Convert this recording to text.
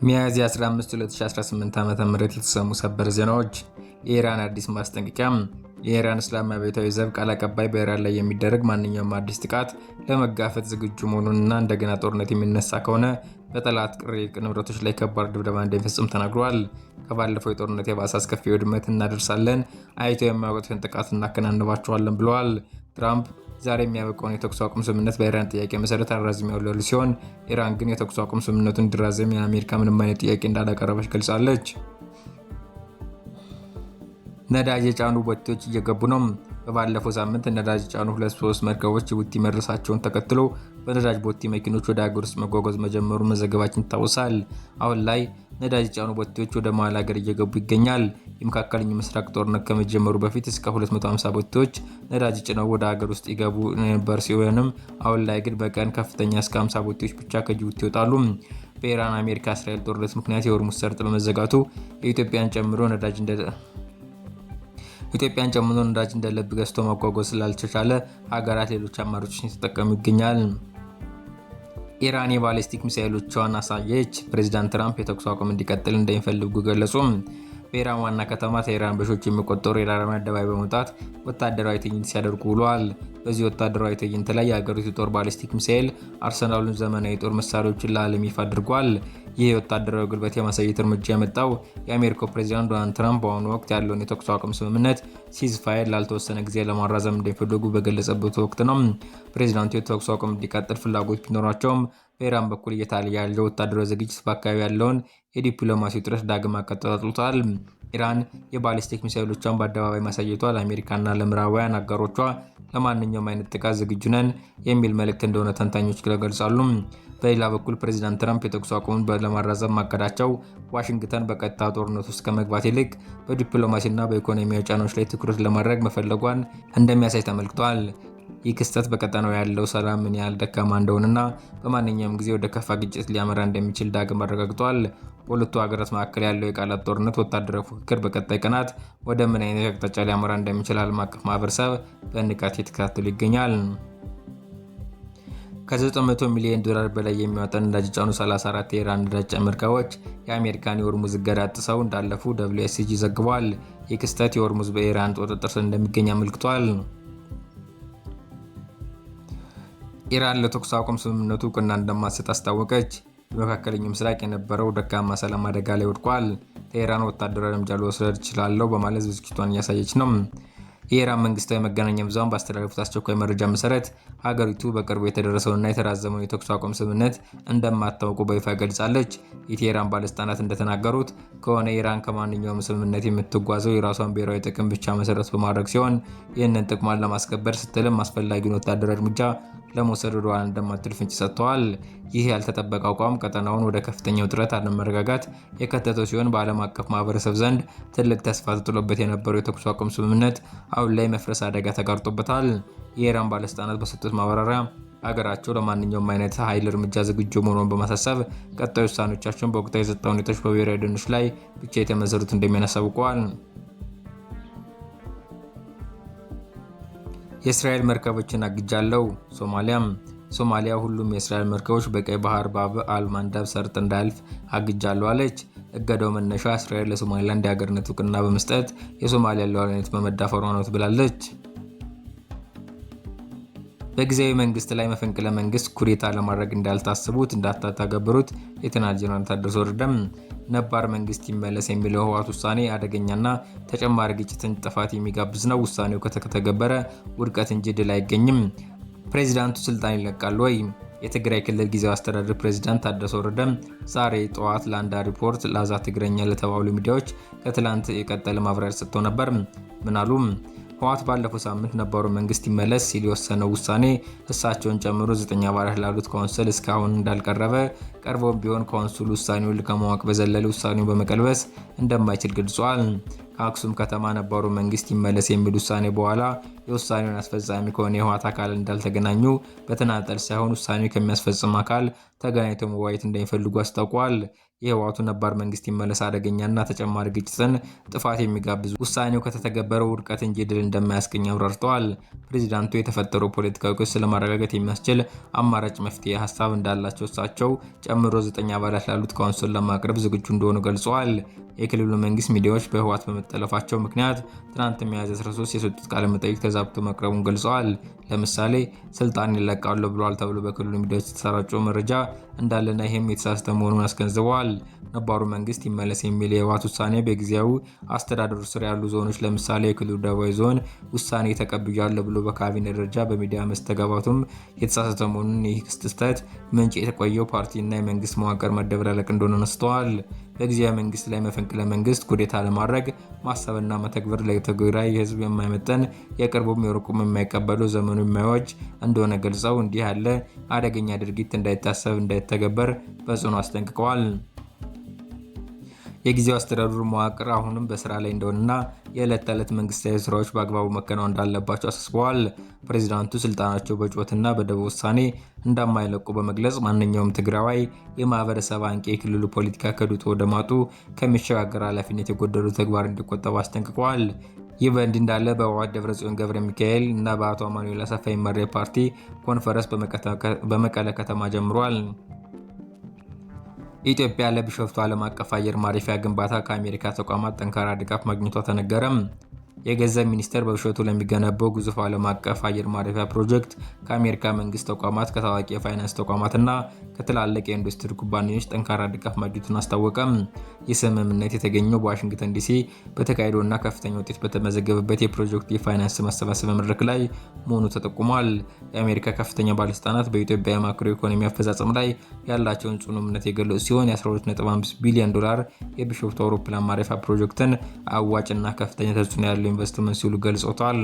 ሚያዝያ 15 2018 ዓ.ም የተሰሙ ሰበር ዜናዎች። የኢራን አዲስ ማስጠንቀቂያ። የኢራን እስላማዊ አብዮታዊ ዘብ ቃል አቀባይ በኢራን ላይ የሚደረግ ማንኛውም አዲስ ጥቃት ለመጋፈጥ ዝግጁ መሆኑንና እንደገና ጦርነት የሚነሳ ከሆነ በጠላት ቅሬ ንብረቶች ላይ ከባድ ድብደባ እንደሚፈጽም ተናግረዋል። ከባለፈው የጦርነት የባሰ አስከፊ ውድመት እናደርሳለን፣ አይቶ የማያውቁትን ጥቃት እናከናንባቸዋለን ብለዋል። ትራምፕ ዛሬ የሚያበቃውን የተኩስ አቁም ስምምነት በኢራን ጥያቄ መሰረት አራዝሜያለሁ ያሉ ሲሆን፣ ኢራን ግን የተኩስ አቁም ስምምነቱን እንዲራዘም የአሜሪካ ምንም አይነት ጥያቄ እንዳላቀረበች ገልጻለች። ነዳጅ የጫኑ ቦቴዎች እየገቡ ነው። በባለፈው ሳምንት ነዳጅ የጫኑ ሁለት ሶስት መርከቦች ጅቡቲ መድረሳቸውን ተከትሎ በነዳጅ ቦቲ መኪኖች ወደ ሀገር ውስጥ መጓጓዝ መጀመሩ መዘገባችን ይታወሳል። አሁን ላይ ነዳጅ የጫኑ ቦቴዎች ወደ መሀል ሀገር እየገቡ ይገኛል። የመካከለኛው ምስራቅ ጦርነት ከመጀመሩ በፊት እስከ 250 ቦቴዎች ነዳጅ ጭነው ወደ ሀገር ውስጥ ይገቡ ነበር ሲሆንም፣ አሁን ላይ ግን በቀን ከፍተኛ እስከ 50 ቦቴዎች ብቻ ከጅቡቲ ይወጣሉ። በኢራን አሜሪካ እስራኤል ጦርነት ምክንያት የሆርሙዝ ሰርጥ በመዘጋቱ ኢትዮጵያን ጨምሮ ነዳጅ እንደ ልብ ገዝቶ ማጓጓዝ ስላልተቻለ ሀገራት ሌሎች አማራጮችን እየተጠቀሙ ይገኛል። ኢራን የባሊስቲክ ሚሳኤሎቿን አሳየች። ፕሬዚዳንት ትራምፕ የተኩስ አቁም እንዲቀጥል እንደሚፈልጉ ገለጹ። በኢራን ዋና ከተማ ቴህራን በሺዎች የሚቆጠሩ የኢራን አደባባይ በመውጣት ወታደራዊ ትዕይንት ሲያደርጉ ውለዋል። በዚህ ወታደራዊ ትዕይንት ላይ የሀገሪቱ ጦር ባሊስቲክ ሚሳኤል አርሰናሉን ዘመናዊ የጦር መሳሪያዎችን ለዓለም ይፋ አድርጓል። ይህ የወታደራዊ ጉልበት የማሳየት እርምጃ የመጣው የአሜሪካው ፕሬዚዳንት ዶናልድ ትራምፕ በአሁኑ ወቅት ያለውን የተኩስ አቁም ስምምነት ceasefire ላልተወሰነ ጊዜ ለማራዘም እንደሚፈልጉ በገለጸበት ወቅት ነው። ፕሬዚዳንቱ የተኩስ አቁም እንዲቀጥል ፍላጎት ቢኖራቸውም፣ በኢራን በኩል እየታየ ያለው ወታደራዊ ዝግጅት በአካባቢ ያለውን የዲፕሎማሲ ውጥረት ዳግም አቀጣጥሎታል። ኢራን የባሊስቲክ ሚሳይሎቿን በአደባባይ ማሳየቷ ለአሜሪካና ለምዕራባውያን አጋሮቿ ለማንኛውም አይነት ጥቃት ዝግጁ ነን የሚል መልእክት እንደሆነ ተንታኞች ይገልጻሉ። በሌላ በኩል ፕሬዚዳንት ትራምፕ የተኩስ አቁሙን ለማራዘም ማቀዳቸው ዋሽንግተን በቀጥታ ጦርነት ውስጥ ከመግባት ይልቅ በዲፕሎማሲና በኢኮኖሚያዊ ጫናዎች ላይ ትኩረት ለማድረግ መፈለጓን እንደሚያሳይ ተመልክቷል። ይህ ክስተት በቀጠናው ያለው ሰላም ምን ያህል ደካማ እንደሆነና በማንኛውም ጊዜ ወደ ከፋ ግጭት ሊያመራ እንደሚችል ዳግም አረጋግጧል። በሁለቱ ሀገራት መካከል ያለው የቃላት ጦርነት ወታደራዊ ፉክክር በቀጣይ ቀናት ወደ ምን አይነት አቅጣጫ ሊያመራ እንደሚችል ዓለም አቀፍ ማህበረሰብ በንቃት እየተከታተሉ ይገኛል። ከ900 ሚሊዮን ዶላር በላይ የሚያወጣ ነዳጅ የጫኑ 34 የኢራን ነዳጅ ጫኝ መርከቦች የአሜሪካን የሆርሙዝ እገዳ ጥሰው እንዳለፉ WSG ዘግቧል። ይህ ክስተት የሆርሙዝ በኢራን ቁጥጥር ስር እንደሚገኝ አመልክቷል። ኢራን ለተኩስ አቁም ስምምነቱ እውቅና እንደማትሰጥ አስታወቀች። በመካከለኛው ምስራቅ የነበረው ደካማ ሰላም አደጋ ላይ ወድቋል። ቴሄራን ወታደራዊ እርምጃ ልወስድ እችላለሁ በማለት ዝግጅቷን እያሳየች ነው። የኢራን መንግስታዊ መገናኛ ብዙሃን ባስተላለፉት አስቸኳይ መረጃ መሰረት፣ ሀገሪቱ በቅርቡ የተደረሰውንና የተራዘመውን የተኩስ አቁም ስምምነት እንደማታውቁ በይፋ ገልጻለች። የቴሄራን ባለስልጣናት እንደተናገሩት ከሆነ፣ ኢራን ከማንኛውም ስምምነት የምትጓዘው የራሷን ብሔራዊ ጥቅም ብቻ መሰረት በማድረግ ሲሆን፣ ይህንን ጥቅሟን ለማስከበር ስትልም አስፈላጊውን ወታደራዊ እርምጃ ለመውሰድ ወደ ኋላ እንደማትል ፍንጭ ሰጥተዋል። ይህ ያልተጠበቀ አቋም ቀጠናውን ወደ ከፍተኛ ውጥረት፣ አለመረጋጋት የከተተው ሲሆን፣ በዓለም አቀፍ ማህበረሰብ ዘንድ ትልቅ ተስፋ ተጥሎበት የነበረው የተኩስ አቁም ስምምነት አሁን ላይ መፍረስ አደጋ ተጋርጦበታል። የኢራን ባለስልጣናት በሰጡት ማብራሪያ ሀገራቸው ለማንኛውም አይነት ኃይል እርምጃ ዝግጁ መሆኗን በማሳሰብ፣ ቀጣይ ውሳኔዎቻቸውን በወቅታዊ የጸጥታ ሁኔታዎች በብሔራዊ ደንቦች ላይ ብቻ የተመሰረቱ እንደሚሆን አሳውቀዋል። የእስራኤል መርከቦችን አግጃለሁ። ሶማሊያም ሶማሊያ ሁሉም የእስራኤል መርከቦች በቀይ ባህር ባብ አል ማንዳብ ሰርጥ እንዳያልፍ አግጃለሁ አለች። እገዳው መነሻ እስራኤል ለሶማሊላንድ የሀገርነት እውቅና በመስጠት የሶማሊያ ሉዓላዊነት በመዳፈሯ ነው ብላለች። በጊዜያዊ መንግስት ላይ መፈንቅለ መንግስት ኩዴታ ለማድረግ እንዳልታስቡት እንዳታተገብሩት ሌተናል ጄኔራል ታደሰ ወረደም። ነባር መንግስት ይመለስ የሚለው ህወሓት ውሳኔ አደገኛና ተጨማሪ ግጭትን ጥፋት የሚጋብዝ ነው። ውሳኔው ከተተገበረ ውድቀት እንጂ ድል አይገኝም። ፕሬዚዳንቱ ስልጣን ይለቃሉ ወይ? የትግራይ ክልል ጊዜያዊ አስተዳደር ፕሬዚዳንት ታደሰ ወረደ ዛሬ ጠዋት ለአንድ ሪፖርት ላዛ ትግረኛ ለተባሉ ሚዲያዎች ከትላንት የቀጠለ ማብራሪያ ሰጥተው ነበር። ምን አሉ? ህወሓት ባለፈው ሳምንት ነባሩ መንግስት ይመለስ ሲል የወሰነው ውሳኔ እሳቸውን ጨምሮ ዘጠኝ አባላት ላሉት council እስካሁን እንዳልቀረበ፣ ቀርቦም ቢሆን council ኡ ውሳኔውን ከማወቅ በዘለለ ውሳኔውን በመቀልበስ እንደማይችል ገልጿል። ከአክሱም ከተማ ነባሩ መንግስት ይመለስ የሚል ውሳኔ በኋላ የውሳኔውን አስፈጻሚ ከሆነ የህወሓት አካል እንዳልተገናኙ፣ በተናጠል ሳይሆን ውሳኔው ከሚያስፈጽም አካል ተገናኝተው መወያየት እንደሚፈልጉ አስታውቋል። የህወሓቱ ነባር መንግስት ይመለስ አደገኛና ተጨማሪ ግጭትን፣ ጥፋት የሚጋብዝ፣ ውሳኔው ከተተገበረው ውድቀት እንጂ ድል እንደማያስገኝ አብራርተዋል። ፕሬዚዳንቱ የተፈጠረው ፖለቲካዊ ቀውስ ለማረጋገጥ የሚያስችል አማራጭ መፍትሄ ሀሳብ እንዳላቸው እሳቸው ጨምሮ 9 አባላት ላሉት council ለማቅረብ ዝግጁ እንደሆኑ ገልጸዋል። የክልሉ መንግስት ሚዲያዎች በህወሓት በመጠለፋቸው ምክንያት ትናንት ሚያዝያ 13 የሰጡት ቃለ መጠይቅ ተዛብቶ መቅረቡን ገልጸዋል። ለምሳሌ ስልጣን ይለቃሉ ብለዋል ተብሎ በክልሉ ሚዲያዎች የተሰራጨው መረጃ እንዳለና ይህም የተሳሳተ መሆኑን አስገንዝበዋል። ነባሩ መንግስት ይመለስ የሚል የህወሓት ውሳኔ በጊዜያዊ አስተዳደሩ ስር ያሉ ዞኖች፣ ለምሳሌ የክልሉ ደቡባዊ ዞን ውሳኔ ተቀብያለሁ ብሎ በካቢኔ ደረጃ በሚዲያ መስተጋባቱም የተሳሳተ መሆኑን፣ ይህ ክስተት ምንጭ የተቆየው ፓርቲና የመንግስት መዋቅር መደበላለቅ እንደሆነ አነስተዋል። በጊዜያዊ መንግስት ላይ መፈንቅለ መንግስት ኩዴታ ለማድረግ ማሰብና መተግበር ለትግራይ ህዝብ የማይመጠን፣ የቅርቡም የሩቁም የማይቀበሉ፣ ዘመኑ የማይወጅ እንደሆነ ገልጸው እንዲህ ያለ አደገኛ ድርጊት እንዳይታሰብ እንዳይተገበር በጽኑ አስጠንቅቀዋል። የጊዜው አስተዳደሩ መዋቅር አሁንም በስራ ላይ እንደሆነና የዕለት ተዕለት መንግስታዊ ስራዎች በአግባቡ መከናወን እንዳለባቸው አሳስበዋል። ፕሬዚዳንቱ ስልጣናቸው በጩኸትና በደቦ ውሳኔ እንደማይለቁ በመግለጽ ማንኛውም ትግራዋይ የማህበረሰብ አንቂ የክልሉ ፖለቲካ ከድጡ ወደ ማጡ ከሚሸጋገር ኃላፊነት የጎደሉ ተግባር እንዲቆጠቡ አስጠንቅቀዋል። ይህ በእንዲህ እንዳለ በህወሓት ደብረጽዮን ገብረ ሚካኤል እና በአቶ አማኑኤል አሰፋ የሚመራ የፓርቲ ኮንፈረንስ በመቀለ ከተማ ጀምሯል። ኢትዮጵያ ለቢሾፍቱ ዓለም አቀፍ አየር ማረፊያ ግንባታ ከአሜሪካ ተቋማት ጠንካራ ድጋፍ ማግኘቷ ተነገረም። የገንዘብ ሚኒስቴር በቢሾፍቱ ለሚገነባው ግዙፍ ዓለም አቀፍ አየር ማረፊያ ፕሮጀክት ከአሜሪካ መንግስት ተቋማት፣ ከታዋቂ የፋይናንስ ተቋማትና ከትላልቅ የኢንዱስትሪ ኩባንያዎች ጠንካራ ድጋፍ ማግኘቱን አስታወቀም። ይህ ስምምነት የተገኘው በዋሽንግተን ዲሲ በተካሄደውና ከፍተኛ ውጤት በተመዘገበበት የፕሮጀክቱ የፋይናንስ ማሰባሰቢያ መድረክ ላይ መሆኑ ተጠቁሟል። የአሜሪካ ከፍተኛ ባለስልጣናት በኢትዮጵያ የማክሮ ኢኮኖሚ አፈጻጸም ላይ ያላቸውን ጽኑ እምነት የገለጹ ሲሆን የ12.5 ቢሊዮን ዶላር የቢሾፍቱ አውሮፕላን ማረፊያ ፕሮጀክትን አዋጭና ከፍተኛ ተጽዕኖ ያለው ኢንቨስትመንት ሲሉ ገልጾታል።